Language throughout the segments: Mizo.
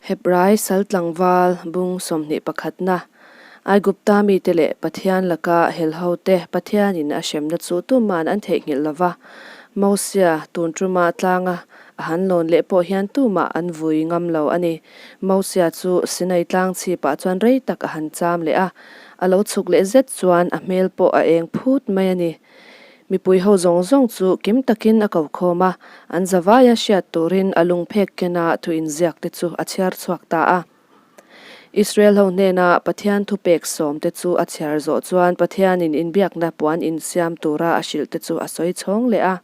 Hebrai sal tlangval bung 21 pakhatna, Aigupta mite leh Pathian laka helhote Pathianin a hremna chu tuman an theihnghilh lo va. Mosia tun tuma tlanga a han lawn leh pawh hian tumah an vui ngam lo a ni. Mosia chu Sinai tlang chhipah chuan rei tak a han cham leh a, a lo chhuk leh zet chuan a hmel pawh a eng phut mai a ni. Mipui ho zawng zawng chu kim takin a ko khawm a, an zavaia hriat turin a lungphek kena thu inziak te chu a chhiar chhuak ta a. Israel ho hnena Pathian thupek sawm te chu a chhiar zawh chuan Pathianin inbiakna puan insiam tura a hrilh te chu a sawi chhawng leh a.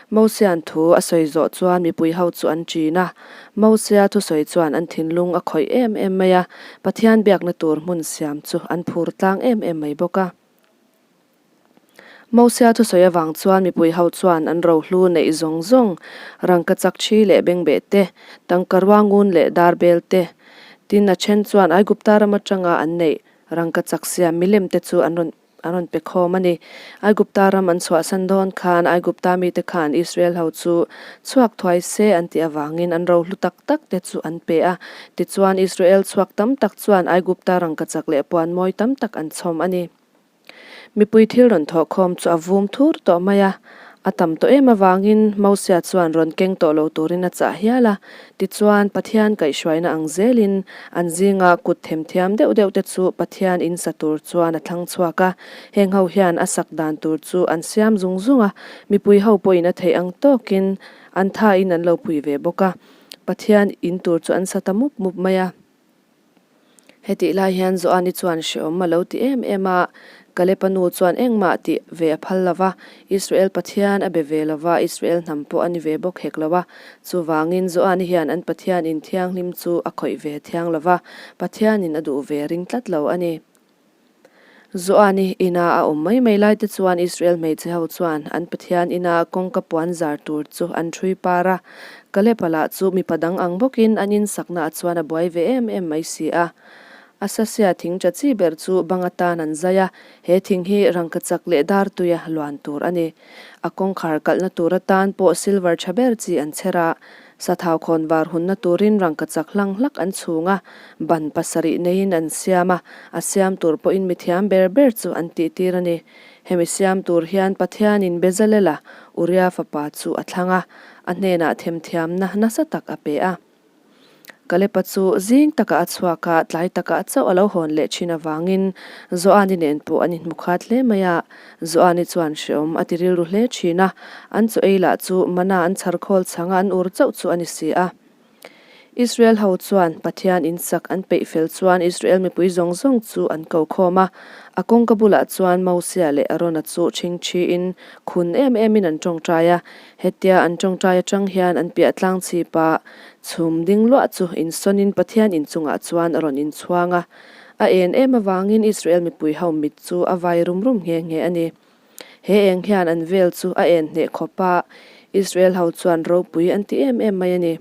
Mosia'n thu a sawi zawh chuan mipui ho chu an ṭin a. Mosia thusawi chuan an thinlung a khawih em em mai a, Pathian biakna tur hmun siam chu an phur tlang em em mai bawk a. Mosia thusawi avang chuan mipui ho chuan an rohlu neih zawng zawng, rangkachak thi leh bengbeh te, tangka ruangun leh darbel te, tin a then chuan Aigupta ram atanga an neih rangkachak siam milem te chu an rawn an rawn pe khawm a ni. Aigupta ram an chhuahsan dawn khan Aigupta mite khan Israel ho chu chhuak thuai se an tih avangin an rohlu tak tak te chu an pe a. Tichuan Israel chhuak tam tak chuan Aigupta rangkachak leh puan mawi tam tak an chhawm a ni. Mipui thil rawn thawh khawm chu a vum thur tawh mai a, a tam tawh em avangin Mosia chuan rawn keng tawh lo turin a chah hial a. Tichuan, Pathian kaihhruaina ang zelin an zinga kut themthiam deuh deuh te chu Pathian in sa tur chuan a thlang chhuak a. Heng ho hian a sak dan tur chu an siam zung zung a, mipui ho pawhin a theih ang tawkin an thain an lo pui ve bawk a. Pathian in tur chu an sa ta mup mup mai a. Hetih lai hian Joani chuan hrehawm a lo ti em em a, Kalepa nu chuan engmah tih ve a phal lo va, Israel Pathian a be ve lo va, Israel hnam pawh a ni ve bawk hek lo a. Chuvangin Joani hian an Pathian in thianghlim chu a khawih ve thiang lo va, Pathianin a duh ve ring tlat lo a ni. Joani ina a awm mai mai lai te chuan Israel hmeichhe ho chuan an Pathian ina kawngka puan zar tur chu an ṭhui par a. Kalepa lah chu mipa dang ang bawkin an insaknaah chuan a buai ve em em mai si a. Asasia thing ṭha chi ber chu bang atan an zai a, he thing hi rangkachak leh dar tuia luan tur a ni. A kawngkhar kalhna tur atan pawh silver ṭha ber chi an chher a. Sathau khawn var hunna turin rangkachak hlang hlak an chhung a, ban pasarih neiin an siam a, a siam tur pawhin mithiam ber ber chu an tihtir a ni. Hemi siam tur hian Pathianin Bezalela, Uria fapa chu a thlang a, a hnenah themthiamna nasa tak a pe a. Kalepa chu zing takah a chhuak a, tlai takah chauh a lo hawn leh thin avangin Joani nen pawh an inhmu khat hle mai a. Joani chuan hreawm a ti rilru hle thin a, an chaw ei lah chu mana an chhar khawl chhanga an ur chauh chu a ni si a. Israel ho chuan Pathian in sak an peih fel chuan Israel mipui zawng zawng chu an ko khawm a, a kawngka bulah chuan Mosia leh Arona chu ṭhingṭhiin khun em emin an ṭawngṭai a. Hetia an ṭawngṭai aṭang hian an piah tlang chhipa chhum ding luah chu insawnin Pathian inchungah chuan a rawn inchhuang a. A en em avangin Israel mipui ho mit chu a vai rum rum nghe nghe a ni. He eng hian an vel chu a en hneh khawp a, Israel ho chuan ropui an ti em em mai a ni.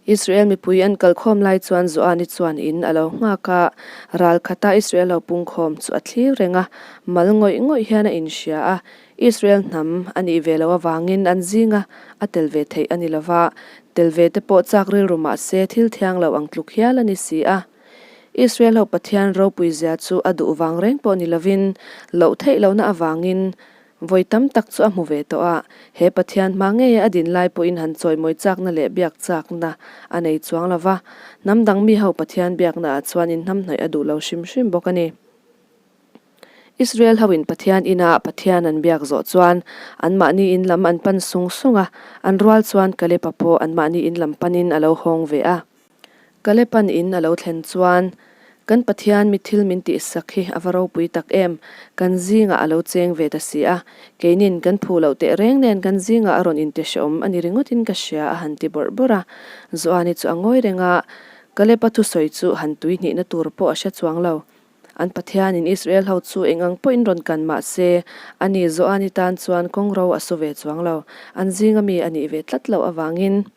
Israel mipui an kalkhawm lai chuan Joani chuan in a lo nghak a, ral khata Israel ho pungkhawm chu a thlir reng a, mal ngawih ngawih hian a inhria a, Israel hnam a nih ve loh avangin an zinga a tel ve theih a ni lo va, tel ve te pawh chak rilru mah se thil thiang lo ang tluk hial a ni si a. Israel ho Pathian ropui zia chu a duh vang reng pawh ni lovin, loh theih lohna avangin vawi tam tak chu a hmu ve tawh a, he Pathian hma ngeia a din lai pawhin han chawimawi chakna leh biak chakna a nei chuang lo va, hnam dang mi ho Pathian biaknaah chuan inhnamhnawih a duh lo hrim hrim bawk a ni. Israel hoin Pathian ina Pathian an biak zawh chuan anmahni in lam an pan sung sung a, an rual chuan Kalepa pawh anmahni in lam panin a lo hawng ve a. Kalepan in a lo thlen chuan, Kan Pathian mi thil min tihsak hi a va ropui tak em, kan zingah a lo cheng ve ta si a, keinin kan phu loh teh reng nen kan zingah a rawn intehrehawm a ni ringawtin ka hria a han ti bawrh bawrh a. Joani chu a ngawi reng a, Kalepa thusawi chu han tuihnihna tur pawh a hre chuang lo. An Pathianin Israel ho chu eng ang pawhin rawn kan mah se, ani Joani tan chuan kawng ro a su ve chuang lo. An zinga mi a nih ve tlat loh avangin,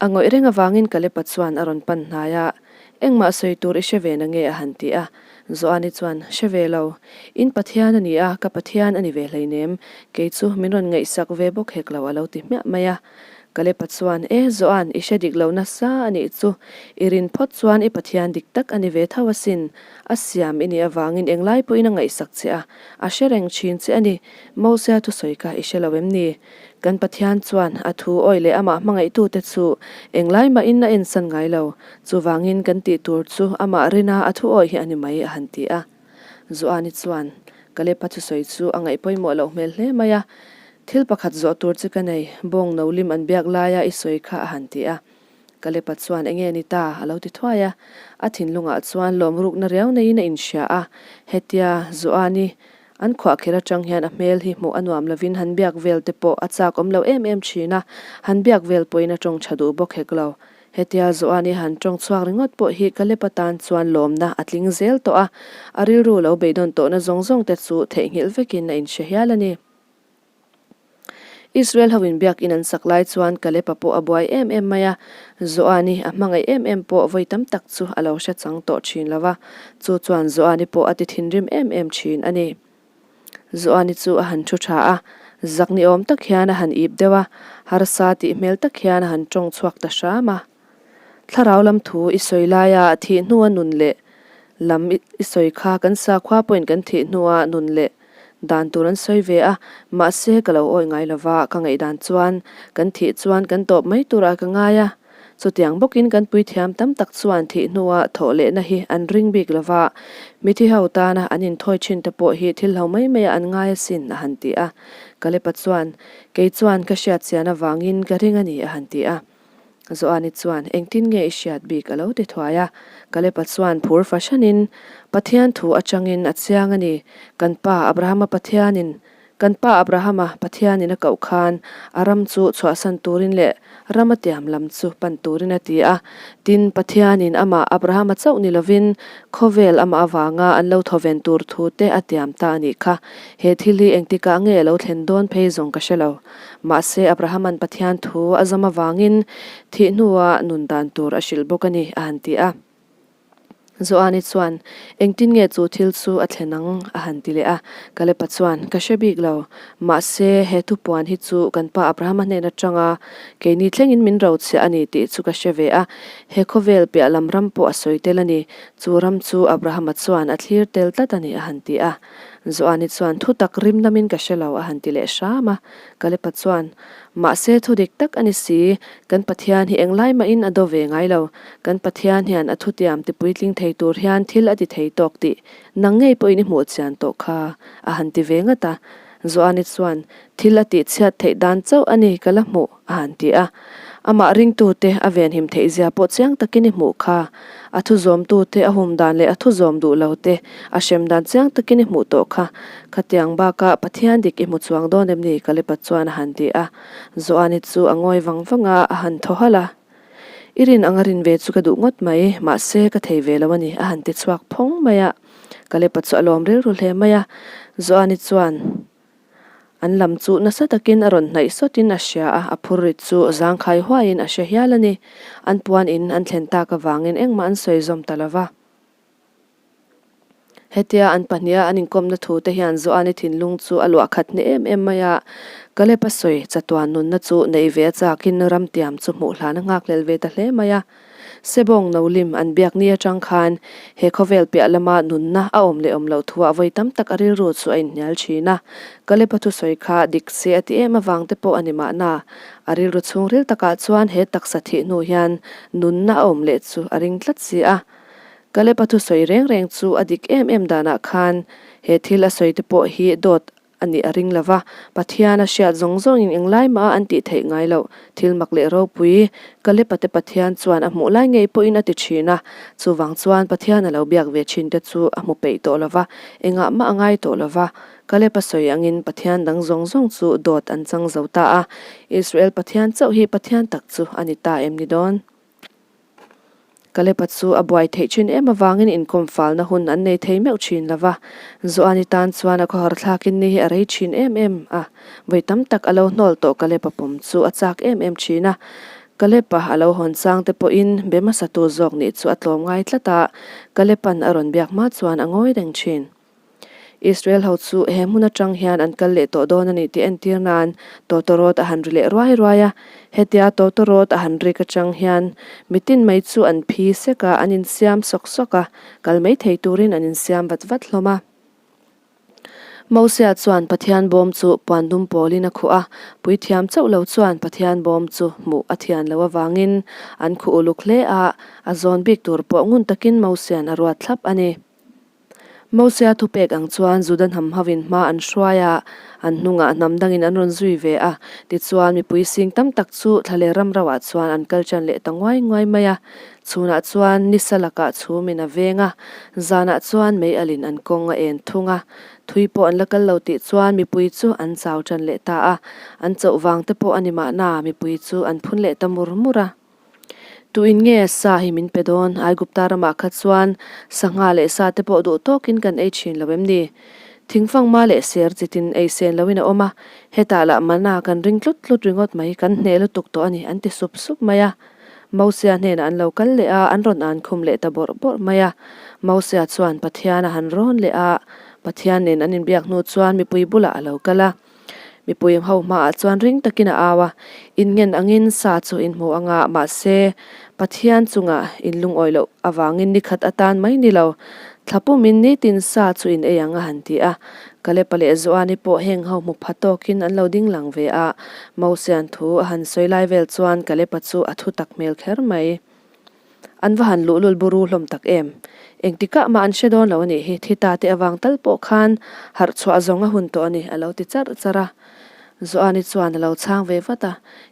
a ngawih reng avangin Kalepa chuan a rawn pan hnai a, Engmah sawi tur i hre ve na nge a han ti a. Joani chuan, Hre ve lo. In Pathian a ni a, ka Pathian a ni ve hleinem. Kei chu min rawn ngaihsak ve bawk hek lo a lo ti hmiah mai a. Kalepa chuan, E, Joan, i hre dik lo nasa a nih chu. I rin phawt chuan i Pathian dik tak a ni ve tho asin. A siam i nih avangin englai pawhin a ngaihsak che a, a hre reng thin che a ni. Mosia thusawi kha i hre lo em ni? Kan Pathian chuan a thu awih leh amah hmangaihtute chu englai mahin a ensan ngai lo. Chuvangin kan tih tur chu amah rina a thu awih hi a ni mai, a han ti a. Joani chuan Kalepa thusawi chu a ngaih pawimawh loh hmel hle mai a. Thil pakhat zawh tur chu ka nei, bawng no lim an biak laia i sawi kha a han ti a. Kalepa chuan enge ni ta? a lo ti thuai a. A thinlungah chuan lawm rukna riau neiin a inhria a. Hetia Joani an khuahkhir atang hian a hmel hi hmuh a nuam lovin han biak vel te pawh a chak awm lo em em thin a, han biak vel pawhin a tawng tha duh bawk hek lo. Hetia Joani han tawng chhuak ringawt pawh hi Kalepa tan chuan lawmna a tling zel tawh a, a rilru lo beidawn tawhna zawng zawng te chu theihnghilh vekin a inhre hial a ni. Israel ho in biakin an sak lai chuan Kalepa pawh a buai em em mai a, Joani a hmangaih em em pawh vawi tam tak chu a lo hre chang tawh thin lo va, chu chuan Joani pawh a ti thinrim em em thin a ni. Joani chu a han thu tha a, zak ni awm tak hian a han ip deuh a, harsa tih hmel tak hian a han tawng chhuak ta hram a. Thlarau lam thu i sawi laia thih hnua nun leh lam i sawi kha kan sakhua pawhin kan thih hnua nun leh dan tur an sawi ve a, mahse ka lo awi ngai lova ka ngaihdan chuan kan thih chuan kan tawp mai turah ka ngai a. Chutiang bawkin kan puithiam tam tak chuan thih hnua thawh lehna hi an ring bik lova, mithi ho tana an inthawi thin te pawh hi thil ho mai maiah an ngai asin a han ti a. Kalepa chuan, Kei chuan ka hriat chian avangin ka ring a ni a han ti a. Joani chuan, Engtin nge i hriat bik? a lo ti thuai a. Kalepa chuan phur fahranin, Pathian thu atangin a chiang a ni. Kan pa Abrahama Pathianin, kan pa Abrahama Pathianin a koh khan a ram chu chhuahsan turin leh ram a tiam lam chu pan turin a ti a. Tin, Pathianin amah Abrahama chauh ni lovin khawvel amah avanga an lo thawven tur thu te a tiam ta a nih kha. He thil hi engtikah nge a lo thlen dawn phei zawng ka hre lo. Mahse, Abrahama'n Pathian thu a zawm avangin thih hnua nun dan tur a hrilh bawk a ni, a han ti a. Joani chuan, Engtin nge chu thil chu a thlen ang? a han ti leh a. Kalepa chuan, Ka hre bik lo. Mahse, he thupuan hi chu kan pa Abrahama hnen atanga keini thlengin min rochhiah a ni tih chu ka hre ve a. He khawvel piah lam ram pawh a sawi tel a ni. Chu ram chu Abrahama chuan a thlir tel tlat a ni, a han ti a. Joani chuan thu tak rim namin ka hre lo a han ti leh hram a. Kalepa chuan, Mahse thu dik tak a ni si, kan Pathian hi englai mahin a do ve ngai lo. Kan Pathian hian a thutiam ti puitling thei tur hian thil a ti thei tawk tih nang ngei pawhin i hmuh chian tawh kha, a han ti ve ngat a. Joani chuan, Thil a tih chhiat theih dan chauh a ni ka la hmuh, a han ti a. Amah ringtute a venhim theih zia pawh chiang takin i hmuh kha. A thu zawmtute a hum dan leh a thu zawm duh lo te a hrem dan chiang takin i hmuh tawh kha. Khatiang bakah Pathian dik i hmu chuang dawn em ni? Kalepa chuan a han ti a. Joani chu a ngawi vang vang a, a han thaw halh a. I rin anga rin ve chu ka duh ngawt mai, mahse ka thei ve lo a ni, a han ti chhuak phawng mai a. Kalepa chu a lawm rilru hle mai a. Joani chuan. An lam chu nasa takin a rawn hnaih sawtin a hria a, a phur rit chu zangkhai huaiin a hre hial a ni. An puan in an thlen tak avangin engmah an sawi zawm ta lo va. Hetia an pahniha an inkawmna thu te hian Joani thinlung chu a luah khat hne em em mai a, Kaleb a sawi chatuan nunna chu neih ve a chakin ramtiam chu hmuh hlan a nghakhlel ve ta hle mai a. Sebawng no lim an biak ni atang khan he khawvel piah lama nunna a awm leh awm loh thuah vawi tam tak a rilru chu a inhnial thin a. Kalepa thusawi kha dik se a ti em avang te pawh a ni mahna. A rilru chhungril takah chuan he taksa thih hnu hian nunna a awm leh chu a ring tlat si a. Kalepa thusawi reng reng chu a dik em em danah khan he thil a sawi te pawh hi dawt A nih a ring lova, Pathian a hriat zawng zawngin englai mah a an tih theih ngai loh. Thil mak leh ropui, Kalepa te Pathian chuan a hmuh lai ngei pawhin a ti thin a, chuvang chuan Pathian a lo biak ve thin te chu a hmu peih tawh lova, engah mah a ngai tawh lova. Kalepa sawi angin Pathian dang zawng zawng chu dawt an chang zo ta a, Israel Pathian chauh hi Pathian tak chu a ni ta em ni dawn? Kalepa chu a buai theih thin em avangin inkawm falna hun an nei thei meuh thin lo va. Joani tan chuan a khawhar thlakin ni hi a rei thin em em a, vawi tam tak a lo hnawl tawh Kalepa pawm chu a chak em em thin a. Kalepa a lo hawn chang te pawhin be hmasatu zawk nih chu a tlawm ngai tlat a, Kalepa'n a rawn biak hma chuan a ngawi reng thin. Israel ho chu he hmun atang hian an kal leh tawh dawn a ni tih entir nan tawtawrawt a han ri leh ruai ruai a. Hetia tawtawrawt a han rik atang hian mitin mai chu an phi sek a, an insiam sawk sawk a, kal mai thei turin an insiam vat vat hlawm a. Mosia chuan Pathian bawm chu puan dum pawlin a khuh a, puithiam chauh lo chuan Pathian bawm chu hmuh a thian loh avangin an khuh uluk hle a, a zawn bik tur pawh ngun takin Mosia'n a ruat thlap a ni. Mosia thupek ang chuan Juda hnam hovin hma an hruai a, an hnungah hnam dangin an rawn zui ve a, tichuan mipui sing tam tak chu thla leh ram rauah chuan an kal ṭan leh ta nguai nguai mai a. Chhunah chuan nisa lakah chhumin a veng a, zanah chuan mei alin an kawng a en thung a. Thui pawh an la kal lo tih chuan mipui chu an chau ṭan leh ta a, an chauh vang te pawh a ni mahna mipui chu an phun leh ta mur mur a. Tuin nge sa hi min pe dawn? Aigupta ramah kha chuan sangha leh sa te pawh duh tawkin kan ei ṭhin lo em ni? Thingfangma leh ser chitin ei sen loin a awm a, hetah lah mana kan ring tlut tlut ringawt mai, kan hneh lutuk tawh a ni an ti sup sup mai a. Mosia hnenah an lo kal leh a, an rawn an khum leh ta bawrh bawrh mai a. Mosia chuan Pathian a han rawn leh a, Pathian nen an inbiak hnu chuan mipui bulah a lo kal a. Mipui ho hmaah chuan ring takin a au a, Inngen angin sa chu in hmu anga, mahse, Pathian chungah in lungawi loh avangin ni khat atan mai ni lo, thla pumin nitin sa chu in ei ang a han ti a. Kalepa leh Joani pawh heng ho hmu pha tawkin an lo ding lang ve a, Mosian thu a han sawi lai vel chuan Kalepa chu a thu tak hmel kher mai. An va han luhlul buru hlawm tak em? Engtikah mah an hre dawn lo a nih hi, thi ta te avang tal pawh khan harh chhuah zawng a hun tawh a ni, a lo ti charh charh a. Joani chuan a lo chhang ve vat a,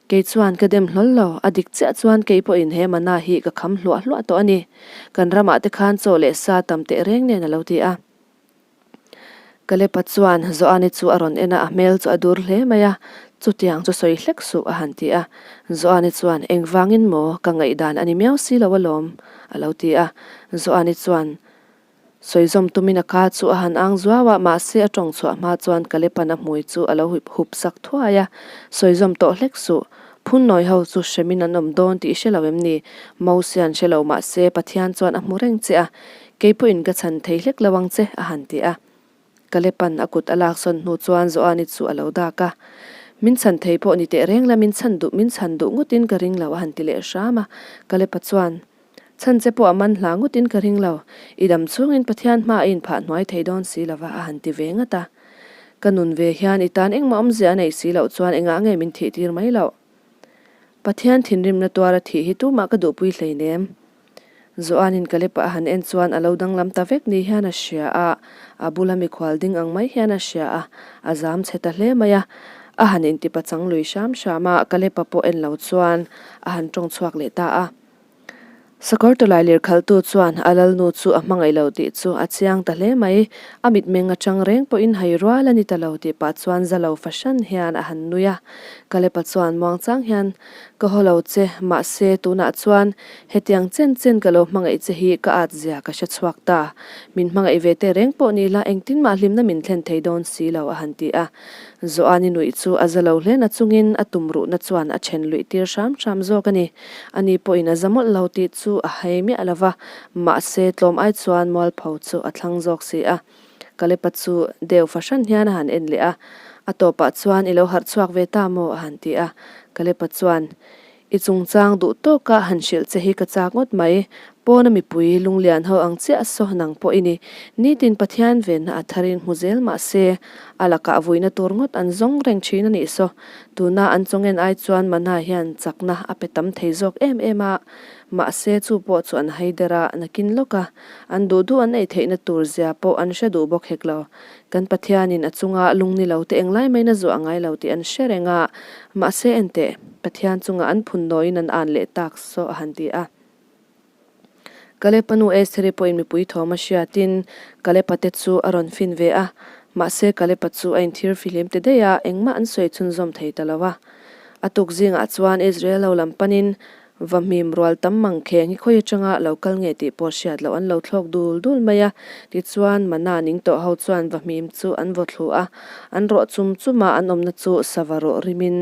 Kei chuan ka dem hlawl lo, a dik chiah chuan kei pawhin he mana hi ka kham hluah hluah tawh a ni. Kan ramah te khan chaw leh sa tam teh reng nen a lo ti a. Kalepa chuan Joani chu a rawn en a, a hmel chu a dur hle mai a, Chutiang chu sawi hlek suh a han ti a. Joani chuan, Engvangin maw, ka ngaihdan a ni miau si lo alawm, a lo ti a. Joani chuan sawizawm tumin a ka chu a han ang zuau a, mahse a tawng chhuah hma chuan Kalepa'n a hmui chu a lo hup sak thuai a, Sawizawm tawh hlek suh, phunnawi ho chu hremin an awm dawn tih i hre lo em ni? Mosia'n hre lo mahse Pathian chuan a hmu reng che a, Kei pawhin ka chhan thei hlek lo ang che, a han ti a. Kalepa'n a kut a laksawn hnu chuan Joani chu a lo dak a. Min chhan thei pawh ni teh reng la, min chhan duh, min chhan duh ngawtin ka ring lo, a han ti leh hram a. Kalepa chuan, Chhan che pawh a man hla ngawtin ka ring lo, i dam chhungin Pathian hma a inphah hnuai thei dawn si lo va, a han ti ve ngat a. Ka nun ve hian i tan engmah awmzia a neih si loh chuan engah nge min thih tir mai loh? Pathian thinrimna tuara thih hi tumah ka duhpui hleinem. Joanin Kalepa a han en chuan a lo danglam ta vek ni hian a hria a, a bula mikhual ding ang mai hian a hria a, a zam chhe ta hle mai a. A han intipachang lui hram hram a, Kalepa pawh en lo chuan a han tawng chhuak leh ta a. Sakawr tawlai lirkhaltu chuan a lalnu chu a hmangaih lo tih chu a chiang ta hle mai, a mitmeng atang reng pawhin hai rual a ni ta lo tih pah chuan za lo fahran hian a han nui a. Kalepa chuan muangchang hian, Ka haw lo che, mahse tunah chuan hetiang chen chen ka lo hmangaih che hi ka at zia ka hre chhuak ta. Min hmangaih ve teh reng pawh ni la engtin mah hlimna min thlen thei dawn si lo a han ti a. Joani nuih chu a za lo hle na chungin a tum ruhna chuan a then luih tir hram hram zawk a ni. Ani pawhin a za mawlh lo tih chu a hai miah lo va, mahse tlawm ai chuan mualpho chu a thlang zawk si a. Kalepa chu deuh fahran hian a han en leh a, a tawpah chuan i lo harh chhuak ve ta maw a han ti a. Kalepa chuan, I chungchang duh tawka han hrilh che hi ka chak ngawt mai, pawna mipui lunglian ho ang chiah saw nang pawh i ni. Nitin Pathian venna a tharin hmu zel mah se, a lakah vuina tur ngawt an zawng reng thin a nih saw. Tuna an chawngen ai chuan Mana hian chakna a pe tam thei zawk em em a, mahse chu pawh chu an hai der a, nakin lawk a. An duh duh an ei theihna tur zia pawh an hre duh bawk hek lo. Kan Pathianin a chunga lung ni lo te englai maiin a zuah ngai lo tih an hre reng a, mahse enteh, Pathian chunga an phun nawiin an an leh tak saw a han ti a. Kalepa nu Estheri pawhin mipui thawm a hriatin Kalepa te chu a rawn fin ve a, mahse Kalepa chu a inthir fihlim te daih a, engmah an sawi chhunzawm thei ta lo a. A tuk zingah chuan Israel ho lam panin Va hmim rual tam mang kheng hi khawi atanga lo kal nge tih pawh hriat loh an lo thlawk dul dul mai a, tichuan mana ning tawh ho chuan va hmim chu an vaw thlu a, an rawh chum chum a, an awmna chu sava rawh rimin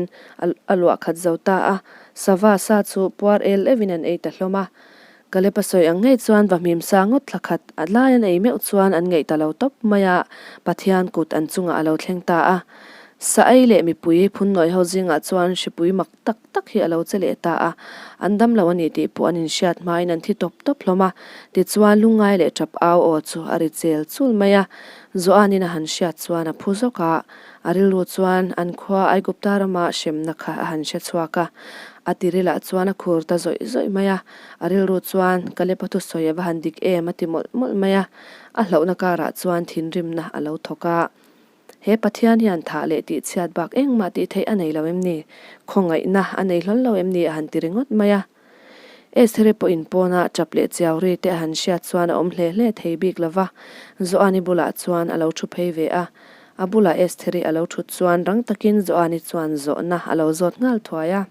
a luah khat zo ta a, sava sa chu puar el evin an ei ta hlawm a. Kalep a sawi ang ngei chuan vahmim sa ngawt thla khat a lai an ei meuh chuan an ngeih ta lo tawp mai a, Pathian kut an chungah a lo thleng ta a. Sa ei leh mipui phunnawi ho zingah chuan hripui mak tak tak hi a lo che leh ta a, an dam lo a ni tih pawh an inhriat hmain an thi tawp tawp hlawm a, tichuan lungngai leh tap au aw chu a ri chel chul mai a. Joanin a han hriat chuan a phu zawk a, a rilru chuan an khua Aigupta rama hremna kha a han hre chhuak a, a tirilah chuan a khur ta zawih zawih mai a, a rilru chuan Kalepa thusawi a va han dik em a ti mawlh mawlh mai a, a hlauhna karah chuan thinrimna a lo thawk a. He Pathian hian thah leh tih chhiat bak engmah tih theih a nei lo em ni? Khawngaihna a nei hlawl lo em ni? a han ti ringawt mai a. Estheri pawhin pawna chap leh chiau ri te a han hriat chuan a awm hle hle thei bik lo va, Joani bulah chuan a lo thu phei ve a. A bulah Estheri a lo thut chuan rang takin Joani chuan zawhna a lo zawt nghal thuai a.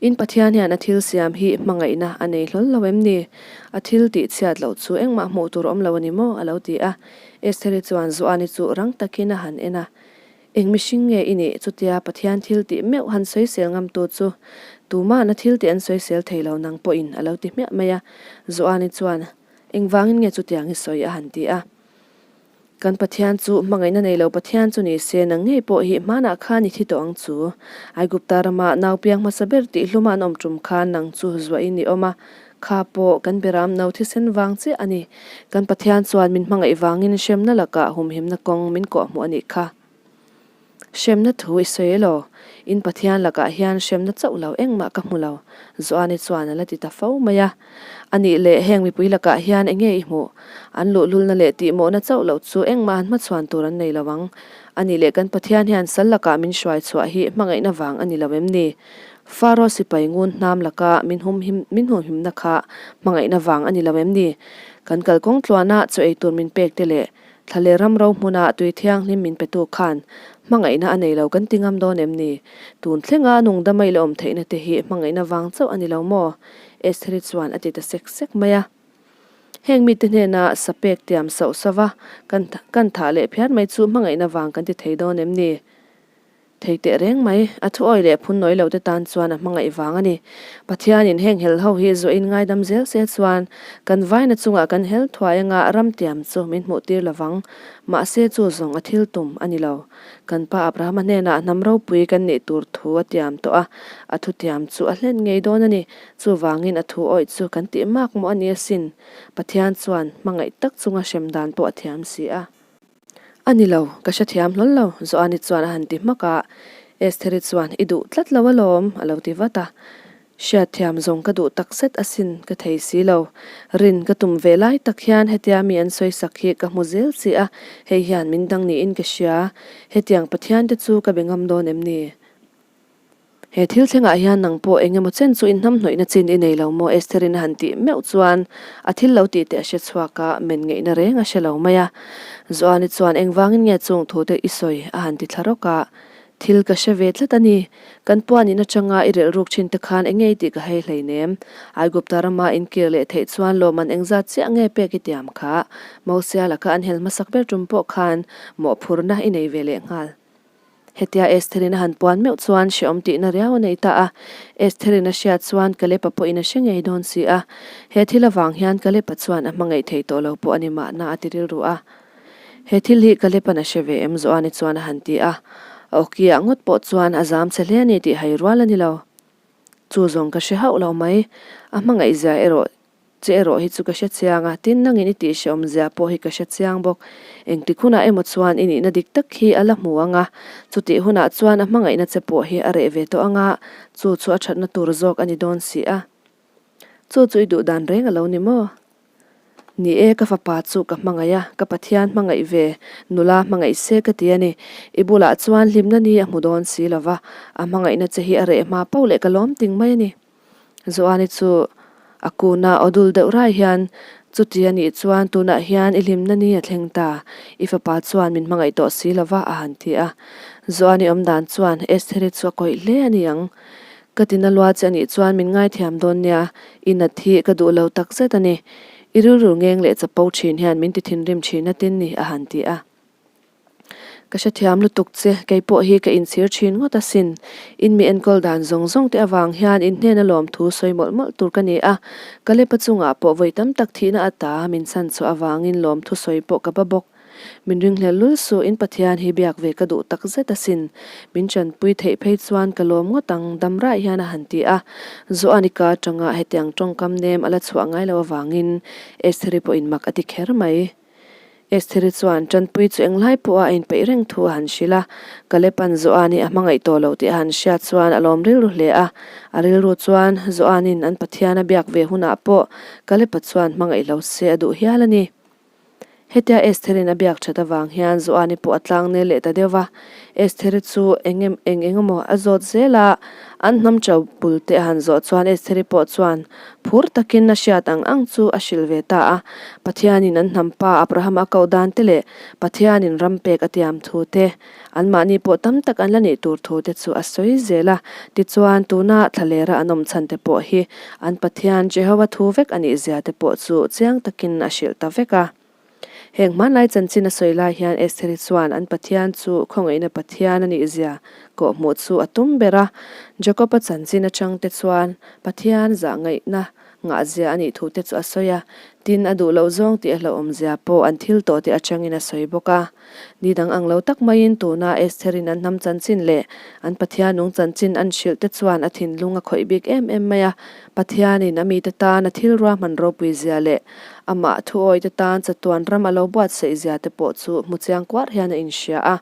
In Pathian hian a thil siam hi hmangaihna a nei hlawl lo em ni? A thil tih chhiat loh chu engmah hmuh tur awm lo a ni maw? a lo ti a. Estheri chuan Joani chu rang takin a han en a. Eng mihring nge i nih? Chutia Pathian thil tih meuh han sawisel ngamtu chu tuma'n a thil tih an sawisel thei lo nang pawhin a lo ti hmiah mai a. Joani chuan, Engvangin nge chutiang i sawi? a han ti a. Kan Pathian chu hmangaihna nei lo Pathian chu ni se, nang ngei pawh hi hmanah khan i thi tawh ang chu. Aigupta rama nau piang hmasa ber tih hluma an awm tum khan nang chu zuahin i awm a, kha pawh kan beram no thisen vang chiah a ni. Kan Pathian chuan min hmangaih vangin hremna lakah humhimna kawng min kawhhmuh a nih kha. Hremna thu i sawi elaw? In Pathian lakah hian hremna chauh lo engmah ka hmu lo, Joani chuan a la ti ta fo mai a. A nih leh heng mipui lakah hian enge i hmuh? An luhlulna leh tihmawhna chauh loh chu engmah han hmachhuan tur an nei lo ang. A nih leh kan Pathian hian sal lakah min hruai chhuah hi hmangaihna vang a ni lo em ni? Faro sipai ngun hnam laka min humhim min humhimna kha hmangaihna vang a ni lo em ni? Kan kalkawng tluana chaw ei tur min pek te leh Thla leh ram ro hmuna tui thianghlim min petu khan hmangaihna a nei lo kan ti ngam dawn em ni? Tun thlenga nungdama i la awm theihna te hi hmangaihna vang chauh a ni lo maw? Estheri chuan a ti ta sek sek mai a. Heng mite hnena sa pek tiam sauh sauh va kan kan thah leh phian mai chu hmangaihna vang kan ti thei dawn em ni? Thei teh reng mai, a thuawi leh phun nawi lo te tan chuan a hmangaih vang a ni. Pathianin heng hel ho hi zuahin ngaidam zel se chuan kan vaina chungah kan hel thuai anga ram tiam chu min hmuh tir lo vang. Mahse chu zawng a thil tum a ni lo. Kan pa Abrahama hnenah hnam ropui kan nih tur thu a tiam tawh a, a thu tiam chu a hlen ngei dawn a ni. Chuvangin a thu awih chu kan tih mak maw a ni asin. Pathian chuan hmangaih tak chunga hrem dan pawh a thiam si a. A ni lo, ka hrethiam hlawl lo, Joani chuan a han ti hmak a. Estheri chuan, I duh tlat lo alawm, a lo ti vat a. Hriatthiam zawng ka duh tak zet asin, ka thei si lo. Rin ka tum ve lai tak hian hetia mi an sawisak hi ka hmu zel si a, hei hian min dang niin ka hria. Hetiang Pathian te chu ka be ngam dawn em ni? He thil thlengah hian nang pawh eng emaw chen chu inhnamhnawihna chin i nei lo maw? Estherin a han tih meuh chuan a thil lo tih teh a hre chhuak a, men ngeihna reng a hre lo mai a. Joani chuan engvangin nge chung thu te i sawi a han ti thla rawk a. Thil ka hre ve tlat a ni. Kan puan in atanga i relh ruk thin te khan eng nge i tih ka hei hleinem. Aigupta rama inkir leh theih chuan lawmman engzat chiah nge pek i tiam kha? Mosia laka an hel hmasak ber tum pawh khan mawhphurhna i nei ve leh nghal. Hetia Estherin a han puan meuh chuan hreawm tihna riau a nei ta a. Estherin a hriat chuan Kalepa pawhin a hre ngei dawn si a. He thil avang hian Kalepa chuan a hmangaih thei tawh lo pawh a ni mahna a ti rilru a. He thil hi Kalepa'n a hre ve em Joani chuan a han ti a. A awkiah ngawt pawh chuan a zam che hle a ni tih hai rual a ni lo. Chu zawng ka hre hauh lo mai. A hmangaihzia erawh Che erawh hi chu ka hre chiang a, tin nangin i tih hrehawm zia pawh hi ka hre chiang bawk. Engtik hunah emaw chuan i nihna dik tak hi a la hmu ang a, chutih hunah chuan a hmangaihna che pawh hi a reh ve tawh ang a, chu chu a thatna tur zawk a ni dawn si a. Chu chu i duh dan reng a lo ni maw? Ni e, ka fapa chu ka hmangaih a, ka Pathian hmangaih ve, nula hmangaih se ka ti a ni. I bulah chuan hlimna ni a hmu dawn si lo va, a hmangaihna che hi a reh hma pauh leh ka lawm ting mai a ni. Joani chu a kuna aw dul deuh rai hian, Chuti a nih chuan tunah hian i hlimna ni a thleng ta, i fapa chuan min hmangaih tawh si lo va, a han ti a. Joani awm dan chuan Estheri chu a kawih hle a ni ang. Ka tina lua che a nih chuan min ngaithiam dawn nia, i nat hi ka duh lo tak zet a ni. I rilru ngeng leh chapo thin hian min ti thinrim thin a tin ni, a han ti a. Ka hrethiam lutuk che, kei pawh hi ka inchhir thin ngawt asin. In mi enkawl dan zawng zawng te avang hian in hnena lawmthu sawi mawlh mawlh tur ka ni a. Kalepa chungah pawh vawi tam tak thihna ata min chhan chhuah avangin lawmthu sawi pawh ka ba bawk. Min ringhlel lul suh, in Pathian hi biak ve ka duh tak zet asin. Min chanpui theih phei chuan ka lawm ngawt ang, dam raih hian a han ti a. Zoanika atanga hetiang tawngkam nem a la chhuah ngai lo avangin Estheri pawhin mak a ti kher mai. Estheri chuan Tanpui chu englai pawha a inpeih reng thu a han hrilh a, Kalepa'n Joani a hmangaih tawh lo tih a han hriat chuan a lawm rilru hle a. A rilru chuan Joani'n an Pathian a biak ve hunah pawh Kalepa chuan hmangaih lo se a duh hial a ni. Hetia Estheri'n a biak that avang hian Joani pawh a tlang nel leh ta deuh va. Estheri chu eng em eng eng emaw a zawt zel a, an hnam chau bul te a han zawh chuan Estheri pawh chuan Phur takin a hriat ang ang chu a hrilh ve ta a. Pathianin an hnam pa Abraham a koh dan te leh Pathianin ram pek a tiam thu te, anmahni pawh tam tak an la nih tur thu te chu a sawi zel a. Tichuan, tuna thlalera an awm chhan te pawh hi an Pathian Jehova thu vek a nih zia te pawh chu chiang takin a hrilh ta vek a. Heng hmanlai chanchin a sawi lai hian Estheri chuan an Pathian chu khawngaihna Pathian a nih zia kawhhmuh chu a tum ber a. Jakob-a chanchin atang te chuan Pathian zahngaihna ngahzia a nih thu te chu a sawi a, tin a duh loh zawng tih a hlauhawm zia pawh an thil tawh te atangin a sawi bawk a. Ni dang ang lo tak maiin tuna Estherin an hnam chanchin leh an Pathian nung chanchin an hrilh te chuan a thinlung a khawih bik em em mai a. Pathianin a mite tan a thil ruahman ropui zia leh amah thuawi te tan chatuan ram a lo buatsaih zia te pawh chu hmu chiang kuar hian a inhria a.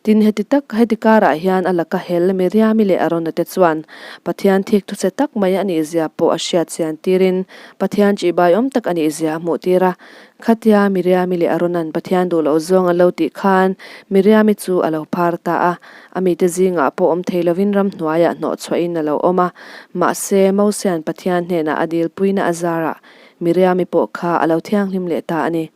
Tin, heti tak, heti karah hian a laka hel Miriami leh Arona te chuan Pathian thik thuchhe tak mai a nih zia pawh a hriat chian tirin Pathian ṭihbai awm tak a nih zia a hmuh tir a. Khatia Miriami leh Arona'n Pathian duh loh zawng an lo tih khan Miriami chu a lo phar ta a. A mite zingah pawh awm thei lovin ramhnuaiah hnawhchhuahin a lo awm a. Mahse, Mosia'n Pathian hnenah a dilpuina a zarah Miriami pawh kha a lo thianghlim leh ta a ni.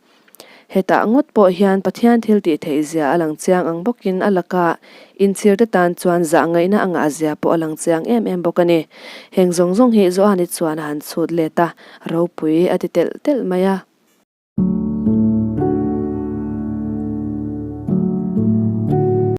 Hetah ngawt pawh hian Pathian thil tih theih zia a lang chiang ang bawkin a laka inchhirte tan chuan zah ngaihna a ngah zia pawh a lang chiang em em bawk a ni. Heng zawng zawng hi Joani chuan a han chhut let a, ropui a ti telh telh mai a.